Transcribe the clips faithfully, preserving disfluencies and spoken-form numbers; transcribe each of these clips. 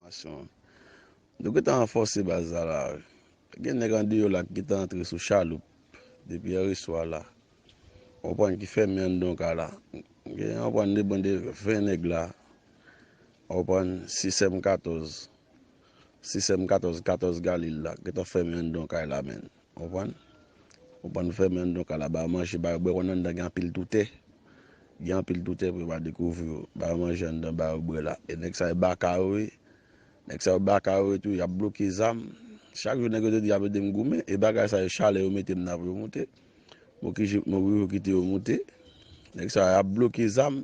enfòmasyon an. Nou gentan ranfòse baz la la. Gen nèg andeyò la ki gentan antre sou chaloup depi yèreswa la. Ou konprann, ki fèmen anndan yon kay la. Gen, ou konprann, de bande ven nèg la. Ou konprann, sis M katòz. Sis M katòz, katòz Galil la. Gentan fèmen anndan yon kay la, menn. Ou konprann? Ou konprann, fèmen anndan yon kay la, ba yo manje, ba yo bwè, konn anndan gen anpil toutè. Gen anpil toutè pou yo pa dekouvri yo. Ba yo manje anndan, ba yo bwè la. E nèg sa yo baka yo, wi. Nèg sa yo baka yo tou, y ap bloke zam. Chak jou nèg yo te di y ap ede m goumen, e bagay sa yo chalè yo mete m nan pou yo moute. Mwen ki je-, mwen oblije kite yo moute. Nèg sa yo ap bloke zam,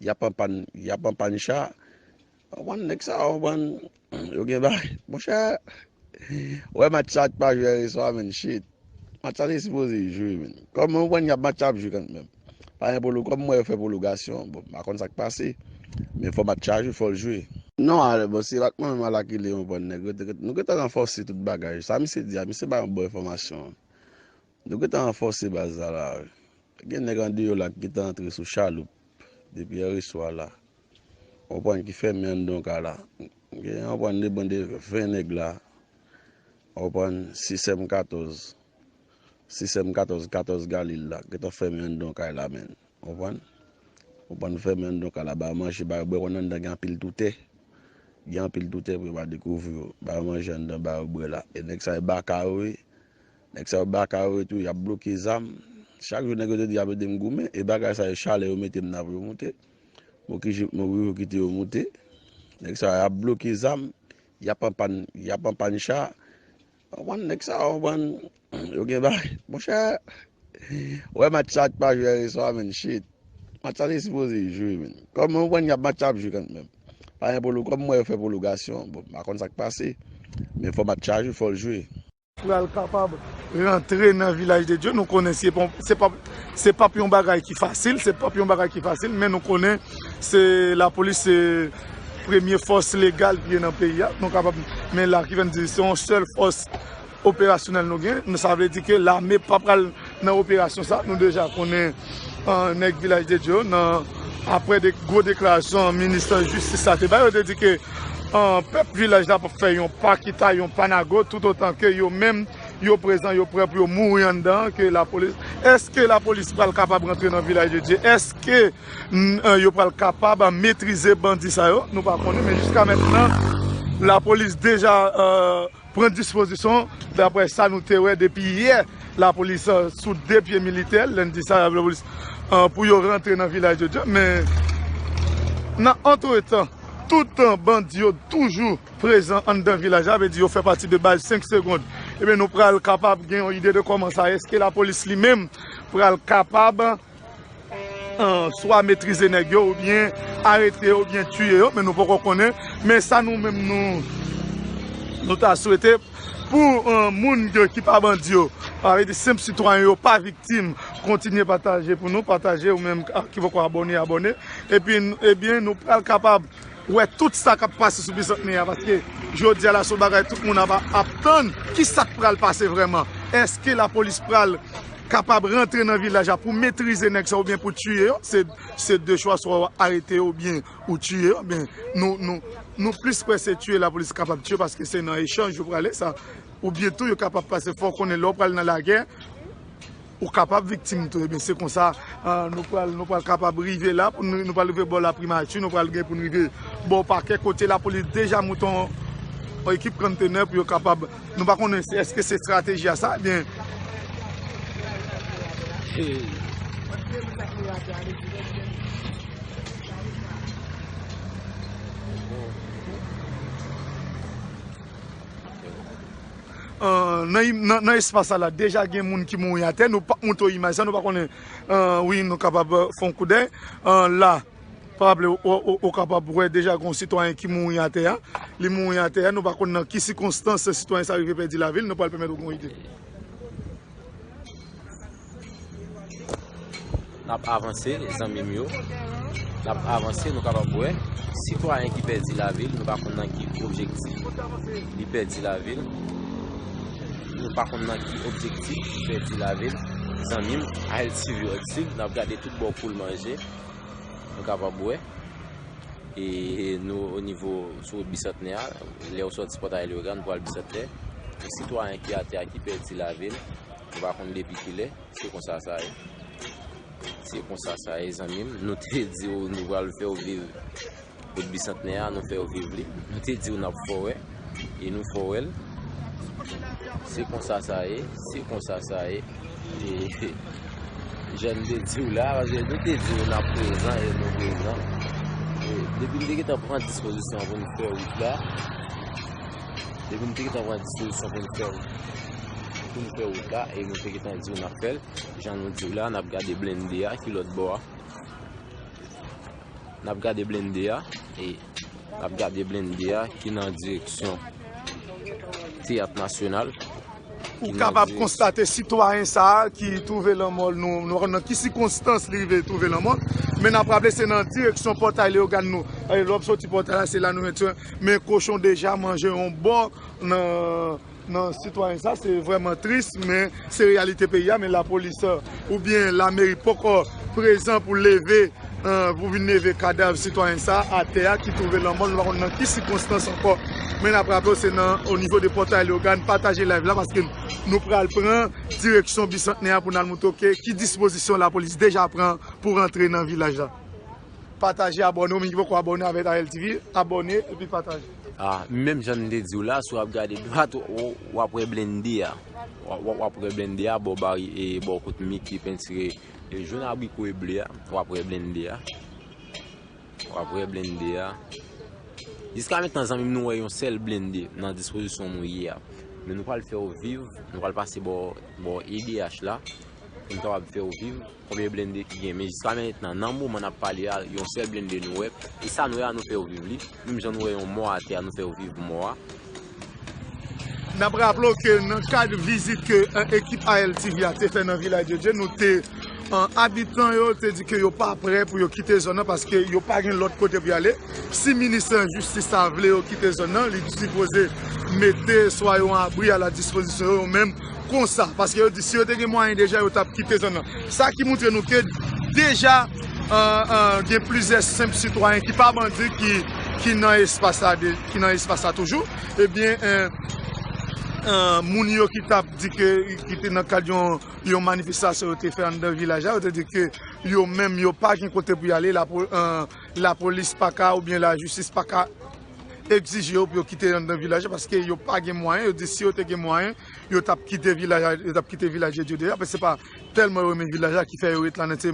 y ap anpann, y ap anpann cha. Ou konprann nèg sa yo, ou konprann, yo gen bagay. Monchè, wè match sa pa jwe yèreswa, menn, shit. Match sa te sipoze jwe, menn. Kòm mwen konn y ap match ap jwe kanmenm. Pa gen polo, kòm mwen yo fè pwologasyon, bon, m pa konn sa k pase. Men fò match sa jwe, fò l jwe. Non, ale, bon, se pa k mwen menm alakile yon bann nèg. Rete, rete. Nou gentan ranfòse tout bagay. Sa misye di a, misye ba yon bon enfòmasyon. Nou gentan ranfòse baz la la. Gen nèg andeyò la ki gentan antre sou chaloup depi yèreswa la. Ou konprann, ki fèmen anndan yon kay la. Gen, ou konprann, de bande ven nèg la. Ou konprann, sis M katòz. Sis M katòz, katòz Galil la. Gentan fèmen anndan yon kay la, menn. Ou konprann? Ou konprann, fèmen anndan yon kay la, ba yo manje, ba yo bwè, konn anndan gen anpil toutè. Gen anpil toutè pou yo pa dekouvri yo. Ba yo manje anndan, ba yo bwè la. E nèg sa yo baka yo, wi. Nèg sa yo baka yo tou, y ap bloke zam. Chak jou nèg yo te di y ap ede m goumen, e bagay sa yo chalè yo mete m nan pou yo moute. Mwen ki je-, mwen oblije kite yo moute. Nèg sa yo ap bloke zam, y ap anpann, y ap anpann cha. Ou konprann, nèg sa yo, ou konprann, yo gen bagay. Monchè, wè match sa pa jwe yèreswa, menn, shit. Match sa te sipoze jwe, menn. Kòm mwen konn y ap match ap jwe kanmenm. Pa gen polo, kòm mwen yo fè pwologasyon, bon, m pa konn sa k pase. Men fò match sa jwe, fò l jwe. Pral kapab rantre nan Vilaj de Dye. Nou konnen se pa, se pa, se p ap yon bagay ki fasil, se p ap yon bagay ki fasil, men nou konnen se lapolis, se premye fòs legal ki gen nan peyi a. Nou kapab, men la ki vin di se yon sèl fòs operasyonèl nou gen. Sa vle di ke lame pa pral nan operasyon sa. Nou deja konnen, eh, nèg Vilaj de Dye yo, nan, apre de gwo deklarasyon minis jistis la te bay, yo te di ke, eh, pèp vilaj la p ap fè yon pa kita, yon pa nago, toutotan ke yo menm, yo prezan, yo prè pou yo mouri anndan, ke lapolis. Èske lapolis pral kapab rantre nan Vilaj de Dye? Èske, n-, eh, yo pral kapab metrize bandi sa yo? Nou pa konnen, men jiska mentnan, lapolis deja, eh, pran dispozisyon, daprè sa nou te wè depi yè, lapolis, eh, sou de pye militè, lendi sa, lapolis, eh, pou yo rantre nan Vilaj de Dye. Men, nan antretan, tout, eh, bandi yo toujou prezan anndan vilaj la, vle di yo fè pati de baz senk segonn. Ebyen, nou pral kapab gen yon ide de kòman sa, èske lapolis li menm pral kapab eh, swa metrize nèg yo, oubyen arete yo, oubyen tiye yo, men nou poko konnen. Men sa nou menm nou, nou ta swete pou, eh, moun yo ki pa bandi yo, sa vle di senp sitwayen yo, pa viktim, kontinye pataje pou nou, pataje ou menm, ah, ki poko abòne, abòne. Epi, ebyen, nou pral kapab wè tout sa k ap pase sou Bizantnè a, paske jodi a la, se yon bagay tout moun ap, ap tann, ki sa k pral pase vrèman? Èske lapolis pral kapab rantre nan vilaj la pou metrize nèg sa oubyen pou tiye yo? Se, se de chwa, swa w arete yo oubyen ou tiye yo. Men nou, nou, nou plis kwè se tiye lapolis kapab tiye, paske se nan echanj yo prale sa. Oubyen tou, yo kapab pase, fò w konnen lè w pral nan lagè, ou kapab viktim tou. Ebyen, se konsa, eh, nou pral, nou pral kapab rive la, pou nou, nou pral rive bò laprimati, nou pral gen pou nou rive bò pakè, kote lapolis deja moute yon, yon ekip kontenè pou yo kapab, nou pa konnen si, èske se estrateji a sa, ebyen, eh, nan, nan, nan espas sa la, deja gen moun ki mouri atè. Nou p ap montre w imaj sa, nou pa konnen, eh, wi, nou kapab, eh, fè yon koudèy. Eh, la, pa raple, ou, ou, ou kapab wè deja gen yon sitwayen ki mouri atè a. Li mouri atè a, nou pa konn nan ki sikonstans sitwayen sa rive pèdi lavi l, nou pral pèmèt ou gen yon ide. N ap avanse, zanmi m yo. N ap avanse, nou kapab wè. Sitwayen ki pèdi lavi l, nou pa konn nan ki objektif li pèdi lavi l. Nou pa konn nan ki objektif li pèdi lavi l. Zanmi m, A L T V World Sud, n ap gade tout bò poul manje. Nou kapab wè. E nou, o nivo, sou wout Bisantnè a, lè w sòti Pòtay Leyogàn pou al Bisantnè, yon sitwayen ki atè a ki pèdi lavi l, nou pa konn depi kilè, se konsa sa ye. Se konsa sa ye, zanmi m. Nou te di w nou pral fè w viv wout Bisantnè a, nou fè w viv li. Nou te di w n ap fè w wè, e nou fè w wè l. Se konsa sa ye, se konsa sa ye. E jan n te di w la, paske nou te di w n ap prezan e nou prezan. E depi n te gentan pran dispozisyon pou n fè wout la, depi n te gentan pran dispozisyon pou n fè, pou n fè wout la, e nou te gentan di w n ap fè l. Jan nou di w la, n ap gade blende a ki lòt bò a. N ap gade blende a, e n ap gade blende a ki nan direksyon Teyat Nasyonal. Ou kapab konstate sitwayen sa a ki twouve lanmò l, nou, nou pa konn nan ki sikonstans li rive twouve lanmò l, men n ap raple se nan direksyon Pòtay Leyogàn nou. E lè w ap soti Pòtay la, se la nou mete, men kochon deja manje yon bò nan nan sitwayen sa, se vrèman tris, men se reyalite peyi a, men lapolis, oubyen lameri poko prezan pou leve, eh, pou vin leve kadav sitwayen sa atè a ki twouve lanmò l, nou pa konn nan ki sikonstans ankò. Men n ap raple w, se nan, o nivo de Pòtay Leyogàn, pataje live la, paske nou pral pran direksyon Bisantnè a pou n al montre w ke ki dispozisyon lapolis deja pran pou rantre nan vilaj la. Pataje, abòne, ou menm ki poko abòne avèk A L T V, abòne epi pataje. Ah, menm jan m te di w la, si w ap gade dwat, w, w ap wè blende a. W, w, w ap wè blende a, bò bari, e bò kote mi ki pentire, e jòn, abriko e ble a, w ap wè blende a. W ap wè blende a. Jiska mentnan, zanmi m, nou wè yon sèl blende nan dispozisyon nou ye a. Men nou pral fè w viv, nou pral pase bò, bò E D H la, pou n kapab fè w viv konbyen blende ki gen. Men jiska mentnan, nan moman n ap pale a, yon sèl blende nou wè. E sa nou wè a, nou fè w viv li. Menm jan nou wè yon mò atè a, nou fè w viv mò a. N ap raple w ke nan kad vizit ke, eh, ekip A L T V a te fè nan Vilaj de Dye, nou te, eh, abitan yo te di ke yo pa prè pou yo kite zòn nan paske yo pa gen lòt kote pou y ale. Si minis jistis la vle yo kite zòn nan, li sipoze mete swa yon abri a la dispozisyon yo, yo menm konsa, paske yo di si yo te gen mwayen deja, yo t ap kite zòn nan. Sa ki montre nou ke deja, eh, eh, gen plizyè senp sitwayen ki pa bandi ki, ki nan espas la de, ki nan espas la toujou. Ebyen, eh, eh, moun yo ki t ap di ke, ki te nan kad yon, yon manifestasyon yo te fè anndan vilaj la, yo te di ke yo menm, yo pa gen kote pou y ale, lapo-, eh, lapolis pa ka, oubyen lajistis pa ka egzije yo pou yo kite anndan vilaj la, paske yo pa gen mwayen. Yo di si yo te gen mwayen, yo t ap kite vilaj la, yo t ap kite Vilaj de Dye deja, paske se pa tèlman yo renmen vilaj la ki fè yo ret la, nan se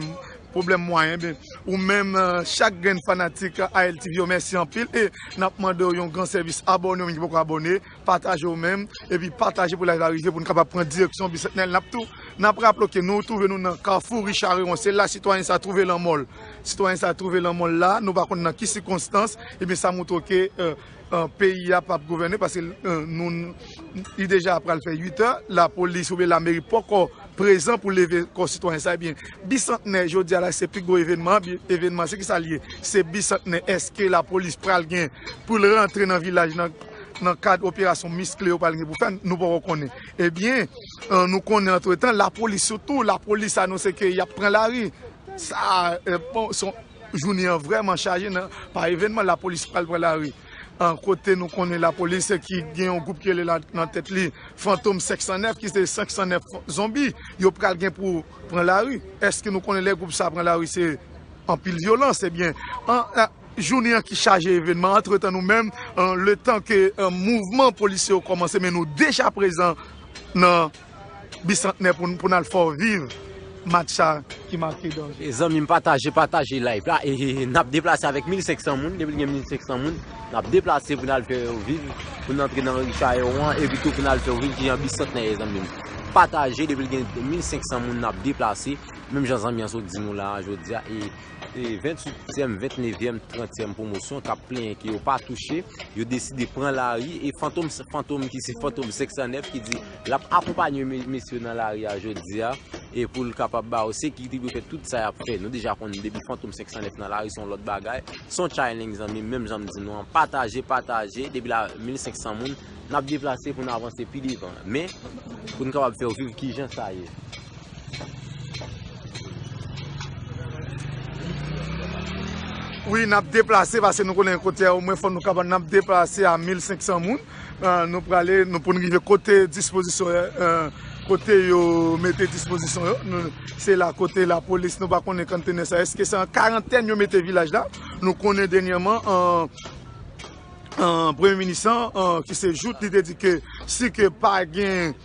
pwoblèm mwayen. Ben, ou menm, eh, chak grenn fanatik A L T V yo, mèsi anpil, e n ap mande w yon gran sèvis, abòne w menm ki poko abòne, pataje w menm, epi pataje pou live la rive pou n kapab pran direksyon Bisantnè. N ap tou, n ap raple w ke nou twouve nou nan Kafou Richard Héron, se la sitwayen sa twouve lanmò l. Sitwayen sa twouve lanmò l la, nou pa konn nan ki sikonstans, ebyen sa montre w ke, eh, eh, peyi a p ap gouvène paske, eh, nou, li deja pral fè uit è, lapolis oubyen lameri poko prezan pou leve kò sitwayen sa. Ebyen, Bisantnè jodi a la se pi gwo evènman, bi-, evènman se kisa l ye? Se Bisantnè. Èske lapolis pral gen pou l rantre nan vilaj nan, nan kad operasyon miskle yo pral gen pou fè? Nou poko konnen. Ebyen, eh, nou konnen antretan, lapolis sitou, lapolis anonse ke y ap pran lari. Sa, eh, bon, se yon jounen an vrèman chaje nan, pa evènman, lapolis pral pran lari. An kote nou konnen lapolis ki gen yon gwoup ki rele la nan tèt li Fantom senk san nèf, ki se senk san nèf zonbi, yo pral gen pou pran lari. Èske nou konnen lè gwoup sa pran lari se anpil vyolans? Ebyen, an, a, jounen an ki chaje evènman, antretan nou menm, an, letan ke, an, mouvman polisye yo kòmanse, men nou deja prezan nan Bisantnè pou n, pou n al fè w viv match sa ki make danje. E zanmi m, pataje, pataje live la. E, e, e, n ap deplase avèk mil senk san moun. Depi l gen mil senk san moun, n ap deplase pou n al fè yo viv, pou n antre nan Richard Héron an, epi tou pou n al fè yo viv kijan Bisantnè ye, zanmi m. Pataje, depi l gen mil senk san moun, n ap deplase. Menm jan zanmi an sot di nou la a jodi a, e, e venntuityèm, vennnevyèm, trantyèm pwomosyon k ap plenyen ke yo pa touche, yo deside pran lari, e Fantom, Fantom ki se Fantom senk san nèf ki di l ap akonpanye me-, mesye yo nan lari a jodi a, e pou l kapab ba yo sekirite pou yo fè tout sa y ap fè. Nou deja konn depi Fantom senk san nèf nan lari se yon lòt bagay, se yon challenge zanmi m, menm jan m di nou an, pataje, pataje, depi la mil senk san moun, n ap deplase pou n avanse pi devan. Men, pou n kapab fè w viv kijan sa ye. Wi, n ap deplase paske nou konnen kote a, omwen fò nou kapab, n ap deplase a mil senk san moun. Eh, nou prale, nou pou n rive kote dispozisyon, eh, kote yo mete dispozisyon yo. Nou, se la kote lapolis, nou pa konnen konntenè sa. Èske se an karantèn yo mete vilaj la? Nou konnen dènyèman, eh, eh, premye minis lan, eh, ki se Jouthe, li te di ke si ke pa gen,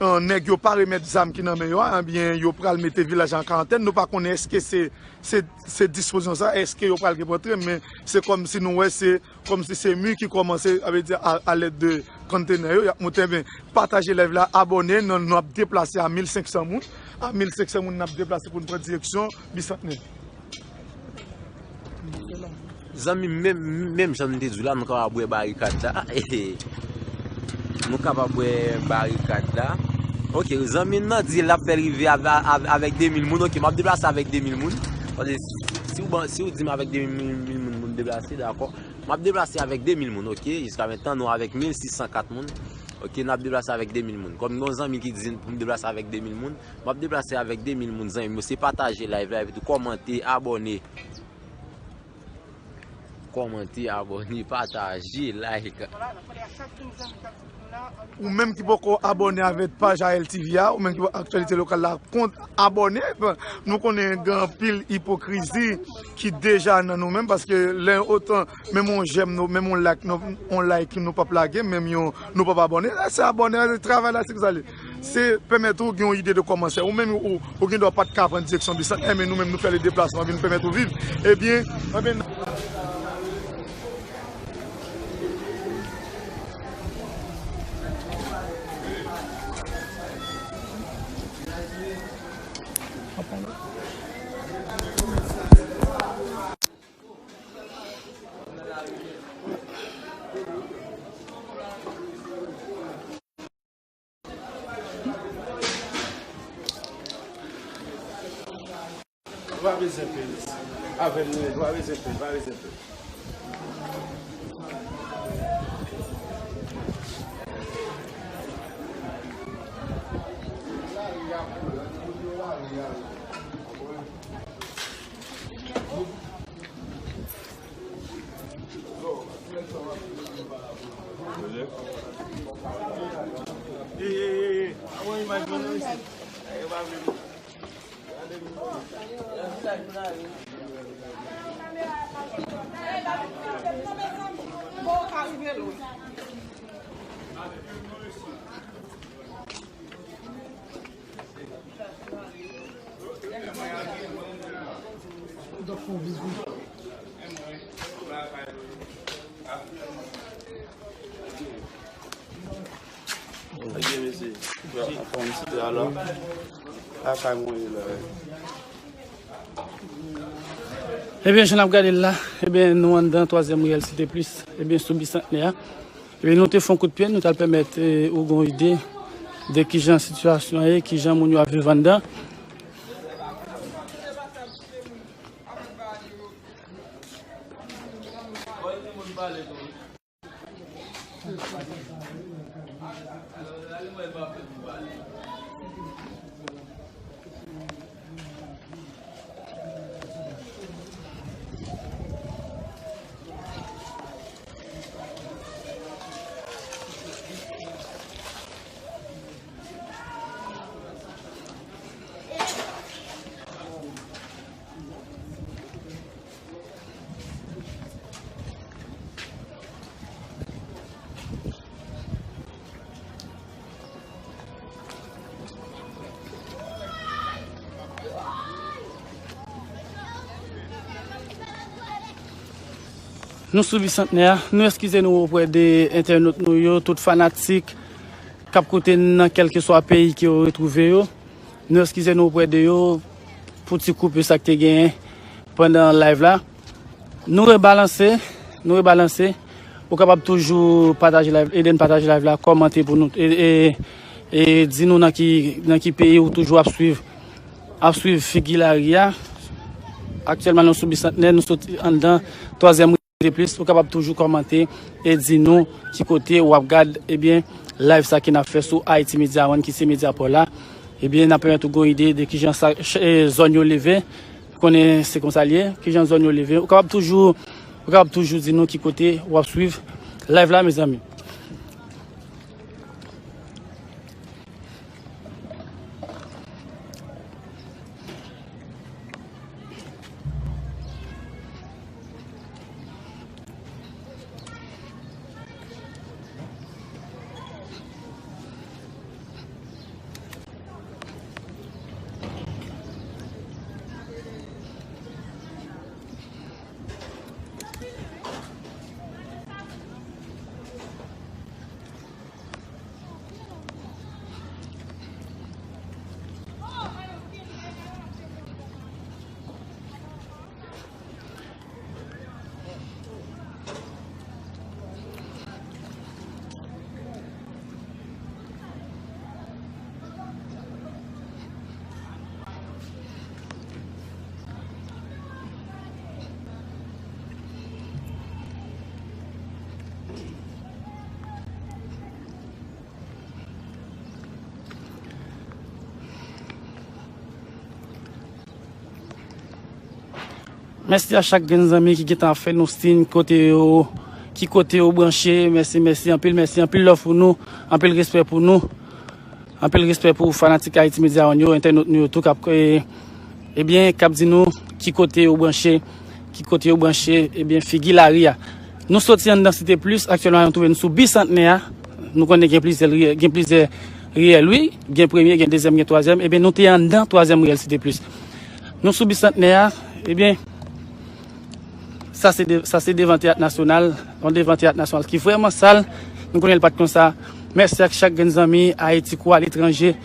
eh, nèg yo pa remèt zam ki nan men yo a, ebyen, yo pral mete vilaj la an karantèn. Nou pa konnen èske se, se, se dispozisyon sa, èske yo pral gen pou antre, men se kòmsi nou wè se kòmsi se mi ki kòmanse, sa vle di a, a lèd de konntenè yo, y ap monte. Ebyen, pataje live la, abòne, nou, nou ap deplase a mil senk san moun. A mil senk san moun, n ap deplase pou n pran direksyon Bisantnè. Zanmi m, menm, menm jan m te di w la, nou kapab bwè barikad la. Nou kapab bwè barikad la. Ok, zanmi m nan di l ap fè l rive av-, av-, avèk de mil moun. Ok, m ap deplase avèk de mil moun. Paske si w ban, si w di m avèk de mil, mil moun pou m deplase, dakò. M ap deplase avèk de mil moun, ok? Jiska mentnan, nou avèk mil sis san kat moun. Ok, n ap deplase avèk de mil moun. Kòm gen yon zanmi ki di pou m deplase avèk de mil moun, m ap deplase avèk de mil moun, zanmi m yo. Se pataje live la, epi tou kòmante, abòne. Kòmante, abòne, pataje, like. Ou menm ki poko abòne avèk paj A L T V a, ou menm ki poko Aktyalite Lokal la, kont abòne. Nou konnen gen anpil ipokrizi ki deja nan nou menm, paske lè otan, menm yon j'aime, nou, menm yon like, nou, yon like, nou p ap lage, menm yon, nou p ap abòne. Lè se abòne, travay la, se konsa li. Se pèmèt ou gen yon ide de kòmansè. Ou menm, ou, ou gen dwa pa t ka pran direksyon Bisantnè, men nou menm, nou fè le deplasman, vin pèmèt ou viv. Ebyen, ebyen, Nou pa bezwen pè. Avè nou, nou pa bezwen pè, nou pa bezwen pè. Ok, mesye. Anfòm, mesye, alò. Lakay mwen ye la. Ebyen, jan n ap gade l la, ebyen, nou anndan twazyèm riyèl Site Plis, ebyen, sou Bisantnè a. Ebyen, nou te fè yon kout pye, nou t al pèmèt, eh, ou gen yon ide de kijan sitiyasyon an ye, kijan moun yo ap viv anndan. Nou sou Bisantnè a, nou eskize nou oprè de entènot nou yo, tout fanatik k ap koute n nan kèlkeswa peyi ke yo retwouve yo. Nou eskize nou oprè de yo pou ti koupe sa k te genyen pandan live la. Nou rebalanse, nou rebalanse. Ou kapab toujou pataje live, ede n pataje live la, kòmante pou nou, e, e, e di nou nan ki, nan ki peyi ou toujou ap swiv, ap swiv Figi Lari a. Aktyèlman, nou sou Bisantnè, nou soti anndan twazyèm Site Plis, ou kapab toujou kòmante e di nou ki kote w ap gad, ebyen, live sa ke n ap fè sou Haiti Media One, ki se Mediaport la. Ebyen, n ap pèmèt ou gon ide de kijan sa, ch-, e, zòn yo leve. konnen se konsa l ye, kijan zòn yo leve. Ou kapab toujou, ou kapab toujou di nou ki kote w ap swiv live la, mezanmi. Mèsi a chak grenn zanmi ki gentan ap fè nou siy kote yo, ki kote yo branche. Mèsi, mèsi, anpil mèsi, anpil love pou nou, anpil respè pou nou. Anpil respè pou fanatik Haiti Media One yo, entènot nou yo tou k ap, e, ebyen, k ap di nou ki kote yo branche, ki kote yo branche, ebyen, figi lari a. Nou soti anndan Site Plis, aktyèlman nou twouve n sou Bisantnè a. Nou konnen gen plizyè riyè-, gen plizyè riyèl, wi. Gen premye, gen dezyèm, gen twazyèm. Ebyen, nou te anndan twazyèm riyèl Site Plis. Nou sou Bisantnè a, ebyen, sa se de-, sa se devan Teyat Nasyonal, yon devan Teyat Nasyonal ki vrèman sal. Nou konnen l pa t konsa. Mèsi ak chak grenn zanmi, Ayiti kou aletranje,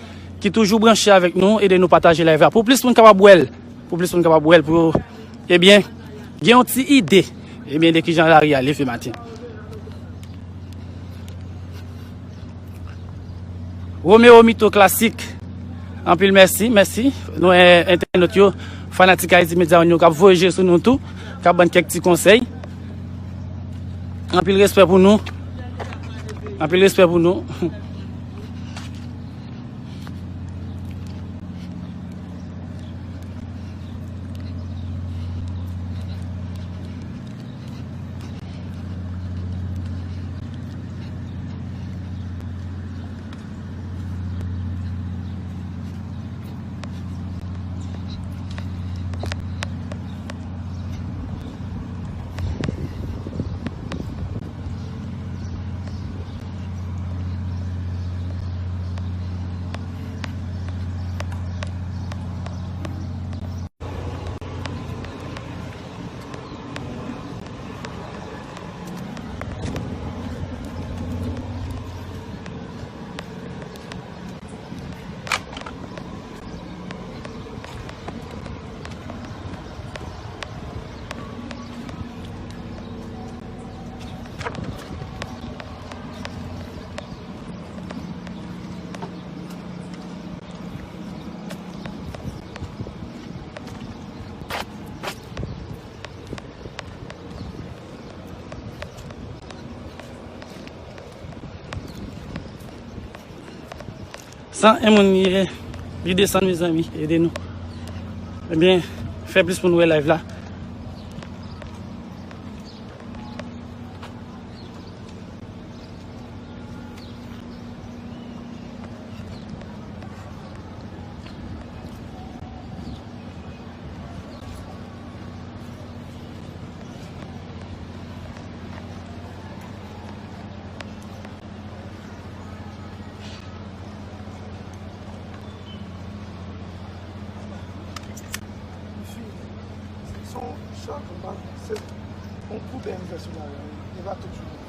ki toujou branche avèk nou, ede nou pataje live la. Pou plis moun kapab wè l, pou plis moun kapab wè l, pou yo, ebyen, gen yon ti ide, ebyen, de kijan lari a leve maten. Romeo Mito Klasik, anpil mèsi, mèsi. Nou, eh, entènot yo, fanatik Haiti Media One yo k ap voye je sou nou tou, k ap ban n kèk ti konsèy. Anpil respè pou nou. Anpil respè pou nou. San en moun li ye, li desann, mezanmi, ede nou. Ebyen, fè plis moun wè live la. Son chak, se yon koudè m fè sou lari a, wi. E pa tout jounen.